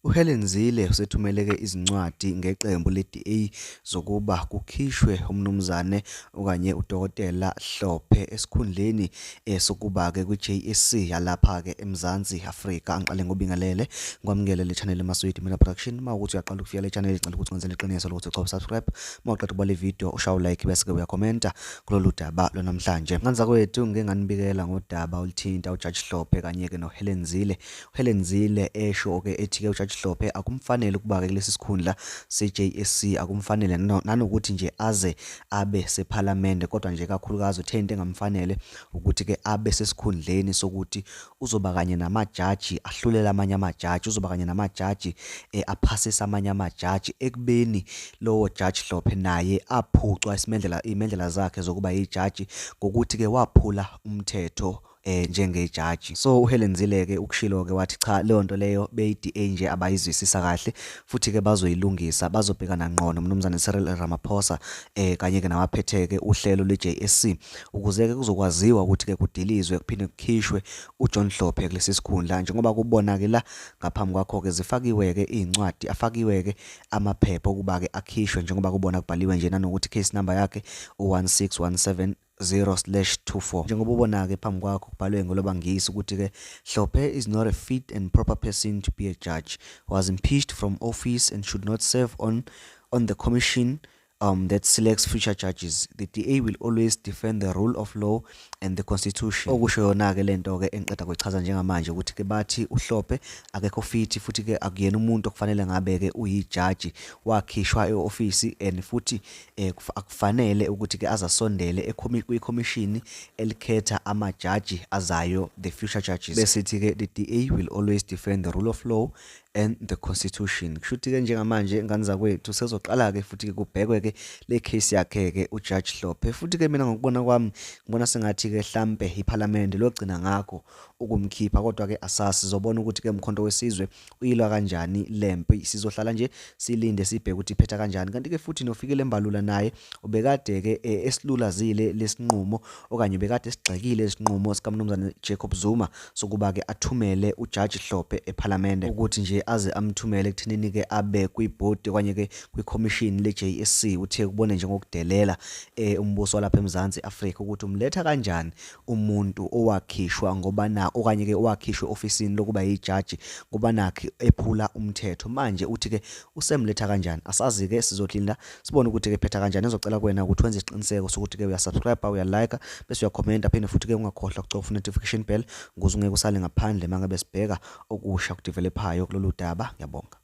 UHelen Zille usethumele-ke izincwadi ngeqembu le-DA zokuba kukhishwe umnumzane okanye uDokotela Hlophe esikhundleni sokuba-ke kwi-JSC yalapha-ke eMzansi Afrika. Angiqale ngobingelele ngikwamukele le channel eMaswidi Media Production. Uma ukuthi uyaqala ukufika le channel, ngicela ukuthi wenzele iqiniso lokuthi ucofa subscribe. Uma uqeda ukuba le video, ushaye like bese-ke uyakhomenta kulolu daba lwanamhlanje. Nganza kwethu, ngike nganibikela ngodaba oluthinta uJudge Hlophe kanye-ke noHelen Zille. UHelen Zille esho-ke ethi-ke uJudge Hlophe akumfanele ukuba-ke kulesi sikhundla se-JSC, akumfanele nanokuthi nje aze abe sephalamende, kodwa nje kakhulukazi uthe into engamfanele ukuthi-ke abe sesikhundleni sokuthi uzoba kanye namajaji ahlulela amanye amajaji, uzoba kanye namajaji aphasisa amanye amajaji, ekubeni lowo Judge Hlophe naye aphucwa isimendlela imendlela zakhe zokuba yijaji ngokuthi-ke waphula umthetho njengejaji. So uHelen Zille ke ukushilo ke wathi cha, leyo nto leyo beyi-DA nje abayizwisisa kahle, futhi ke bazoyilungisa, bazobhekana ngqo nomnumzane Cyril Ramaphosa kanye ke nabaphethe ke uhlelo lwe-JSC ukuze ke kuzokwaziwa ukuthi ke kudilizwe kuphinde kukhishwe uJohn Hlophe kulesi sikhundla. Njengoba kubona ke la ngaphambi kwakho ke zifakiwe ke izincwadi, afakiwe ke amaphepha okuba ke akhishwe, njengoba kubona kubhaliwe nje nanokuthi case number yakhe u-16170 /24. Njengoba ubona-ke phambi kwakho kubhalwe ngolobangisi ukuthi-ke Hlophe is not a fit and proper person to be a judge, was impeached from office and should not serve on the commission that selects future judges. The DA will always defend the rule of law and the constitution. Okusho yona-ke lento-ke engiqeda kuyichaza njengamanje ukuthi-ke bathi uHlophe akekho fit, futhi-ke akuyena umuntu okufanele ngabe-ke uyijaji, wakhishwa e-ofisi and futhi akufanele ukuthi-ke azasondele kwikhomishini elikhetha amajaji azayo, the future judges. Besithi-ke the DA will always defend the rule of law and the constitution. Kusho ukuthi-ke njengamanje, ngane zakwethu, sezoqala-ke futhi-ke kubhekwe-ke le case yakhe-ke uJudge Hlophe. Futhi-ke mina ngokubona kwami ngibona sengathi-ke hlampe iphalamende logcina ngakho ukumkhipha, kodwa-ke asasi, sizobona ukuthi-ke Mkhonto weSizwe uyilwa kanjani lempi. Sizohlala nje silinde, sibheke ukuthi iphetha kanjani. Kanti-ke futhi noFikile Mbalula naye ubekade-ke esilulazile lesinqumo okanye ubekade esigxekile isinqumo sikamnumzane Jacob Zuma sokuba-ke athumele uJudge Hlophe ephalamende, ukuthi nje aze amthumele ekuthenini-ke abe kwibhodi okanye-ke kwikhomishini le-JSC. Uthe kubone njengokudelela umbuso walapha eMzansi Afrika ukuthi umletha kanjani umuntu owakhishwa ngoba na okanye-ke owakhishwa ofisini lokuba yijaji ngoba nakhe ephula umthetho. Manje uthi-ke usemletha kanjani? Asazi-ke, sizolinda sibone ukuthi-ke iphetha kanjani. Ngizocela kuwena ukuthi wenze isiqiniseko sokuthi-ke uyasubscribe, uyalike, bese uyakhomenta, phinde futhi-ke ungakhohlwa ukucofa notification bell ukuze ungeke usale ngaphandle uma ngabe sibheka okusha kudevelophayo kulolu daba. Ngiyabonga.